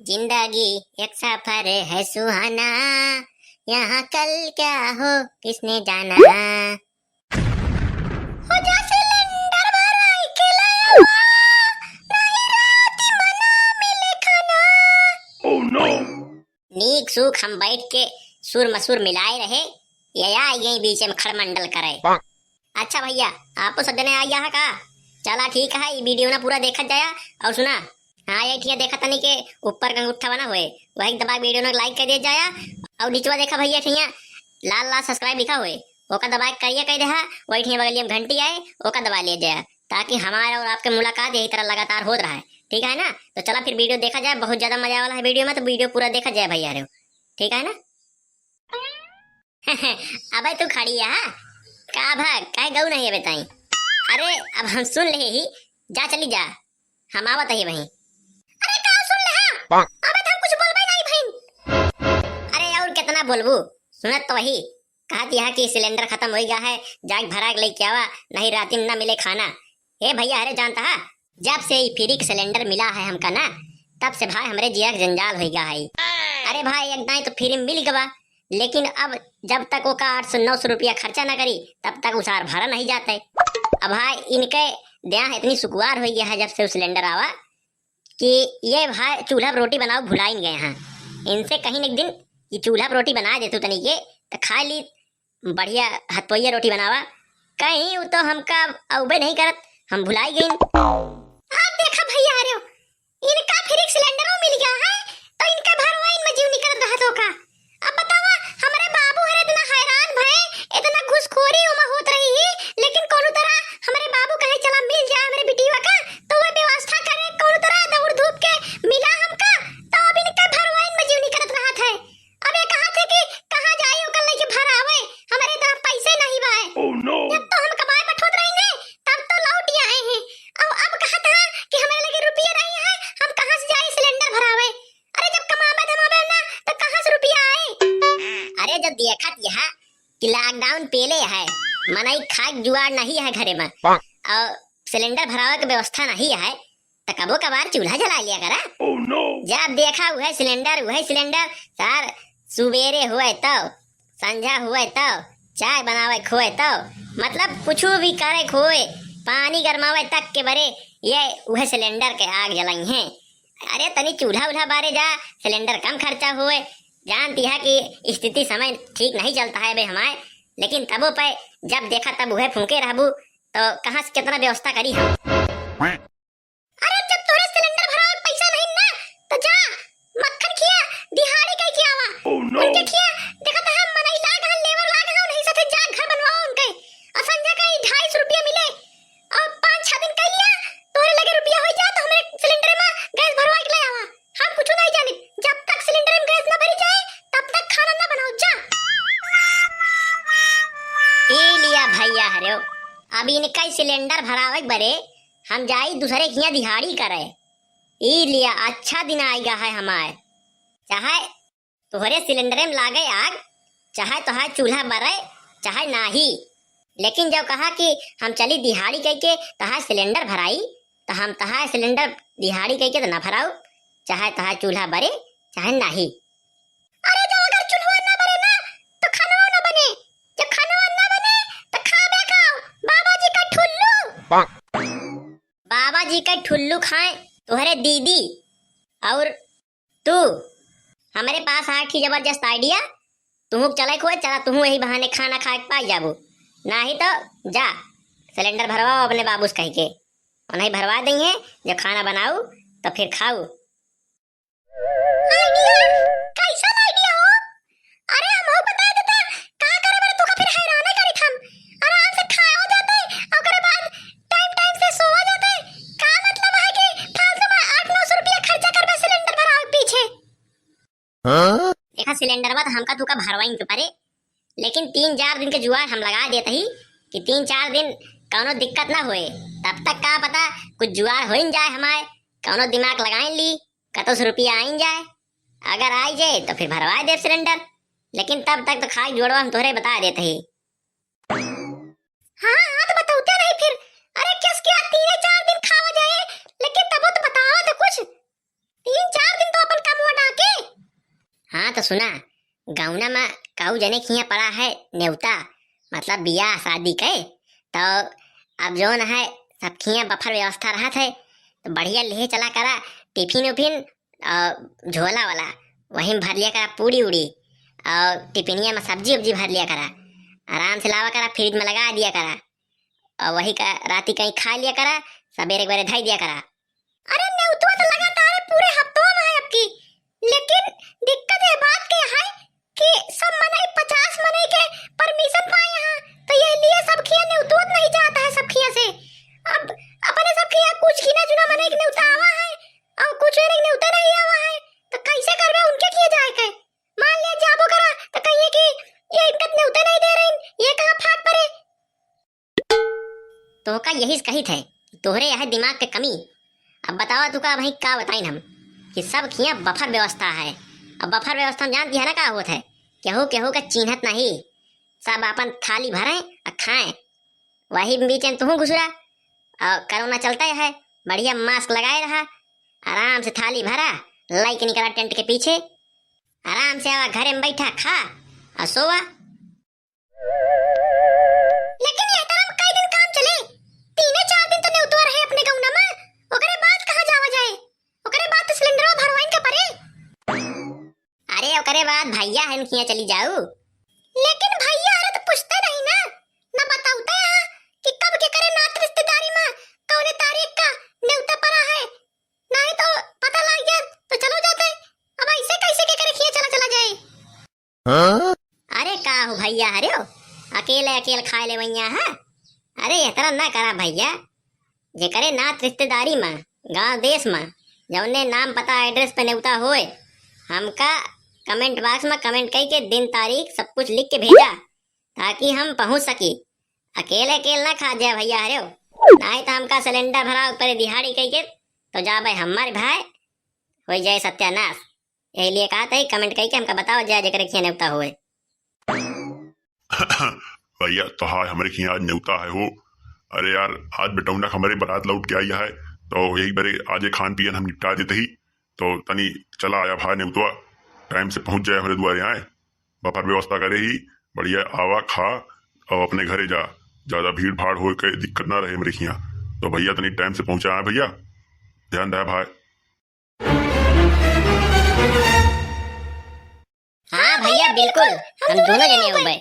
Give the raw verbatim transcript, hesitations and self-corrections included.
जिंदगी एक सफर है सुहाना, यहाँ कल क्या हो किसने जाना। हो जा सिलेंडर भराई के लावा, नहीं राती मना मिले खाना। Oh no! नीक सूख हम बैठ के सुर मसूर मिलाए रहे, ये आ गई बीच में खड़मंडल करे। अच्छा भैया, आपो सब जने आ गया है का? चला ठीक है, ये वीडियो ना पूरा देखत जाया। और सुना, हाँ, ये ठिया देखा तनी के ऊपर का अंगूठा बना होए, वही दबा के वीडियो ना लाइक कर दे जाया। और निचवा देखा भैया ठिया लाल लाल सब्सक्राइब लिखा होए, ओका दबा के करिया कर देहा, वही ठिया बगलिया में घंटी आए, ओका दबा ले जाया, ताकि हमारा और आपके मुलाकात यही तरह लगातार होत रहे, ठीक है ना? तो चला फिर वीडियो देखा जाए, बहुत ज्यादा मजा वाला है वीडियो में, तो वीडियो पूरा देखा जाए भैया रे, ठीक है ना? अबे तू खड़ी है, हाँ? का भा, काहे गऊ नहीं है बताई? अरे अब हम सुन ले ही, जा चली जा, हम आवत ही वहीं। अरे का सुन ले हा? अबे तो हम कुछ बोलबे नहीं भइन। अरे और कितना बोलबू, सुनत तो वही, कहत यहाँ कि सिलेंडर खत्म हो गया है, जाके भरा के लेके आवा, नहीं राती में ना मिले खाना। ए भैया, अरे जानता है, जब से ई फ्री के सिलेंडर मिला है हमका ना, तब से भाई हमरे जिया के जंजाल हो गया है। अरे भाई, एक दाई तो फ्री में मिल गवा, लेकिन अब जब तक ओका आठ सौ नौ सौ रुपया खर्चा ना करी, तब तक उसार भरा नहीं जाते। अब भाई इनके देह इतनी सुकुवार हो गया है जब से उ सिलेंडर आवा, कि ये भाई चूल्हा पर रोटी बनाओ भुलाइन गए हैं। इनसे कहीं एक दिन ये चूल्हा पर रोटी बना देतू तनी के, तो खा ली बढ़िया हथपोइया रोटी बनावा। कहीं उ तो हमका अउबे नहीं करत, हम भुलाई गइन। अब देखा भैया, अरे इनका फ्री सिलेंडरो मिल गया है, तो इनका भरवाइन में जीव निकलत रहत हो का? अब बतावा, हमरे बाबू हरे इतना हैरान भए, इतना घुसखोरी ओमा होत रही ही, लेकिन कोनो तरह हमरे बाबू कहे चला मिल जाए हमरे बिटिया का, तो वह व्यवस्था करे कोनो तरह दौड़ धूप के मिला हमका, तो अब इनका भरवाइन में जीव निकलत रहत है। अब ये कहा थे कि कहाँ जाई ओकर लेके भरावे, हमरे तरफ पैसे नहीं बाए। Oh no! जब तो हम कमाए बठोत रहेंगे, तब तो लौट ही आए हैं। अब, अब कहा था कि हमरे लगे रुपये नहीं है, हम कहाँ से जाए सिलेंडर भरावे? अरे जब कमाबे धमाबे ना, तो कहाँ से रुपया आए? अरे जब देखत यह कि लॉकडाउन पेले है, मनई खाए के जुआड़ नहीं है घरे में, और सिलेंडर भरावे के व्यवस्था नहीं है, तो कबो कबार चूल्हा जला लिया करा। Oh no! जब देखा उहे सिलेंडर, उहे सिलेंडर, सर, सुबेरे हुए तो, संझा हुए तो, चाय बनावे के हुए तो, मतलब कुछ भी करे के हुए, पानी गरमावे तक के बरे, ये उहे सिलेंडर के आग जलाई हैं। अरे तनी चूल्हा उल्हा बारे जा, सिलेंडर कम खर्चा हुए। जानती है कि स्थिति समय ठीक नहीं चलता है बे हमारे, लेकिन तबो पे जब देखा तब उहे फूंके रहबू, तो कहाँ से कितना व्यवस्था करी हम? अरे जब तोरे सिलेंडर भरावे पैसा नहीं ना, तो जा मक्खन खिया दिहाड़ी कह के आवा। Oh no! उनके खिया देखा तो हम मनई लाग हन, लेबर लाग हन, उन्हीं साथे जा घर बनवाओ उनके। और संजय का ई ढाई सौ रुपया मिले और पाँच छह दिन कह लिया, तोरे लगे रुपया हो जा तो हमारे सिलेंडर में गैस भरवा के ले आवा। हम कुछ नहीं जानी, जब तक सिलेंडर में गैस ना भरी जाए तब तक खाना ना बनाओ, जा। ए लिया भैया हरे, अब इनका सिलेंडर भरावे के बरे हम जाई दूसरे के यहाँ दिहाड़ी करे। ई लिया अच्छा दिन आइगा है हमार, चाहे तोहरे सिलेंडरे में लागे आग, चाहे तोहार चूल्हा बरे, चाहे नाही, लेकिन जब कहा कि हम चली दिहाड़ी कह के तोहार सिलेंडर भराई, तो हम तोहार सिलेंडर दिहाड़ी कह के तो ना भराऊ, चाहे तोहार चूल्हा बरे चाहे नाही। अरे जब अगर चूल्हा ना बरे ना, तो खाना ना बने, जब खाना ना बने, तो खाबे का बाबा जी का ठुल्लू। बाबा जी के ठुल्लू खाए तोहरे दीदी। और तू, हमरे पास है एक जबरदस्त आइडिया। तुहू के चले खोए, चला तुहू यही बहाने खाना खाए के पाई जाबू। नाही तो जा सिलेंडर भरवाओ अपने बाबू से कह के, और नहीं भरवा देंगे। जब खाना बनाऊ तो फिर खाऊ। आइडिया? कैसन आइडिया हो? अरे हमहू बता देता, का करे बरे तू का फिर हैराने करित हम। आराम से खाओ जाते, ओकरे बाद टाइम टाइम से सोवा जाते। का मतलब है कि फालतू में आठ नौ सौ रुपया खर्चा करबे सिलेंडर भरावे के पीछे? हाँ? देखा सिलेंडरवा तो हमका तू का भरवाइन के परे, लेकिन तीन चार दिन के जुआर हम लगा देत ही कि तीन चार दिन कौनो दिक्कत ना होए, तब तक का पता कुछ जुआर होइन जाए हमारे, कौनो दिमाग लगाइन ली। कतौ से रुपया आइन जाए, अगर आई जाए तो फिर भरवाए देब सिलेंडर, लेकिन तब तक तो खाए जोड़वा हम तोहरे बता देत ही। हाँ, हाँ, तो बतौते नहीं फिर। अरे, कस क्या तीन चार दिन खावा जाए, लेकिन तबो तो बतावा तो कुछ। तीन चार दिन तो अपन हाँ तो सुना, गौना मा कऊ जने खिया पड़ा है नेवता, मतलब बियाह शादी के, तो अब जौन है सबखिया बफर व्यवस्था रहत है, तो बढ़िया लेहे चला करा टिफिन उफिन और झोला वाला, वहीं भर लिया करा पूड़ी उड़ी और टिफिनिया मा सब्जी उब्जी भर लिया करा, आराम से लावा करा, फ्रिज मा लगा दिया करा और वही का राती कहीं खा लिया करा, सबेरे एक बारे धई दिया करा। अरे नेवतवा तो लगातार पूरे हफ्तवा मा है अबकी, लेकिन दिक्कत ये बात के है कि सब मनई, पचास मनई के परमिशन पाए हैं, तो ये लिए सबखिया नेवतवा नहीं जाता है सबखिया से। अब अपने सबखिया कुछ गिना चुना मनई के नेवता आवा है और कुछ मनई के नेवता नहीं आवा है, तो कैसे करबे उनके किए जाए के? मान ले जाबो करा तो कहिए कि ये इनका नेवता नहीं दे रही, ये कहाँ फाट पड़े। तोहका यही से कहित है, तोहरे यह दिमाग के कमी। अब बतावा तुका भाई का बताइन हम कि सबखिया बफर व्यवस्था है। अब बफर व्यवस्था में जानती है ना का होत है, केहू केहू का चीन्हत नहीं, सब आपन थाली भरें और खाएं। वही बीच में तुहूँ घुसुरा और कोरोना चलता है, बढ़िया मास्क लगाए रहा, आराम से थाली भरा, लाइक निकला टेंट के पीछे, आराम से आवा घरे में बैठा, खा और सोवा। लेकिन ये तरह कई दिन काम चले, तीने चार दिन तो नेवतवा रहे अपने गौना में, ओकरे बाद कहाँ जावा जाए? ओकरे बाद तो सिलेंडरवा भरवाइन के परे। अरे ओकरे बाद भैया हन खिया चली जाऊ। लेकिन भैया अरे तो पूछते नहीं ना, ना बताउते हैं कि कब के करे नात रिश्तेदारी में कौने तारीख का नेवता पड़ा है, नहीं तो पता लग गया तो चलो जाते। अब ऐसे कैसे के करे खिया चला चला जाए? अरे का हो भैया, अरे हो, अकेले अकेले खाए ले भैया है। अरे ये तरह ना करा भैया, जेकरे नात रिश्तेदारी मा, गांव देश मा, जौने नाम पता एड्रेस पे नेवता होए, हमका कमेंट बॉक्स मा कमेंट कई के दिन तारीख सब कुछ लिख के भेजा, ताकि हम पहुँच सकी। अकेले अकेले ना खा जाए भैया, अरे हो, नहीं तो हमका सिलेंडर भरा ऊपर दिहाड़ी कई के तो जाबे हमारे भाई, हो जाए सत्यानाश। यही लिए कहा था, कमेंट करके हमका बताओ, जा जेकरे खिया नेवता होए। भैया, तो हाय हमरे खिया आज नेवता है हो। अरे यार, आज बेटौना हमरे बारात लौट के आई है, तो यही बरे आज ये खान पियन हम निपटा देते ही। तो तनी चला आया भाई नेवतवा, टाइम से पहुँच जाए हमरे दुआरे आए, बफर व्यवस्था करे ही, बढ़िया आवा खा और अपने घरे जा, ज्यादा भीड़ भाड़ होए के दिक्कत ना रहे हमरे खिया। तो भैया तनी टाइम से पहुँचा आए भैया, ध्यान रहे भाई। हाँ भैया, बिल्कुल, हम दोनों जने उबे।